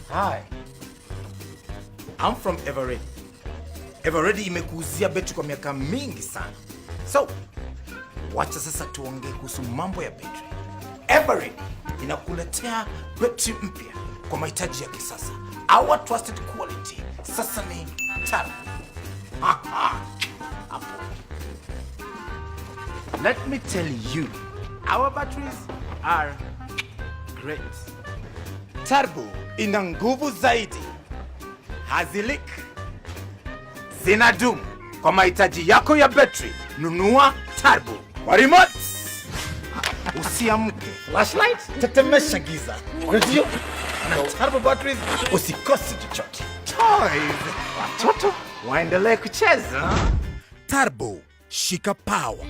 Hi. I'm from Eveready. Eveready imekuuzia betri kwa miaka mingi sana. So, wacha sasa tuongee kuhusu mambo ya betri. Eveready inakuletea betri mpya kwa mahitaji ya kisasa. Our trusted quality sasa ni Turbo. Hapo. Let me tell you, our batteries are great. Turbo ina nguvu zaidi, hazileak, zinadumu. Kwa mahitaji yako ya betri, nunua Turbo. Kwa remote, usiamke. Flashlight, tetemesha giza. Radio na Turbo batteries, usikose chochote. Toys, watoto waendelee kucheza. Turbo, shika power.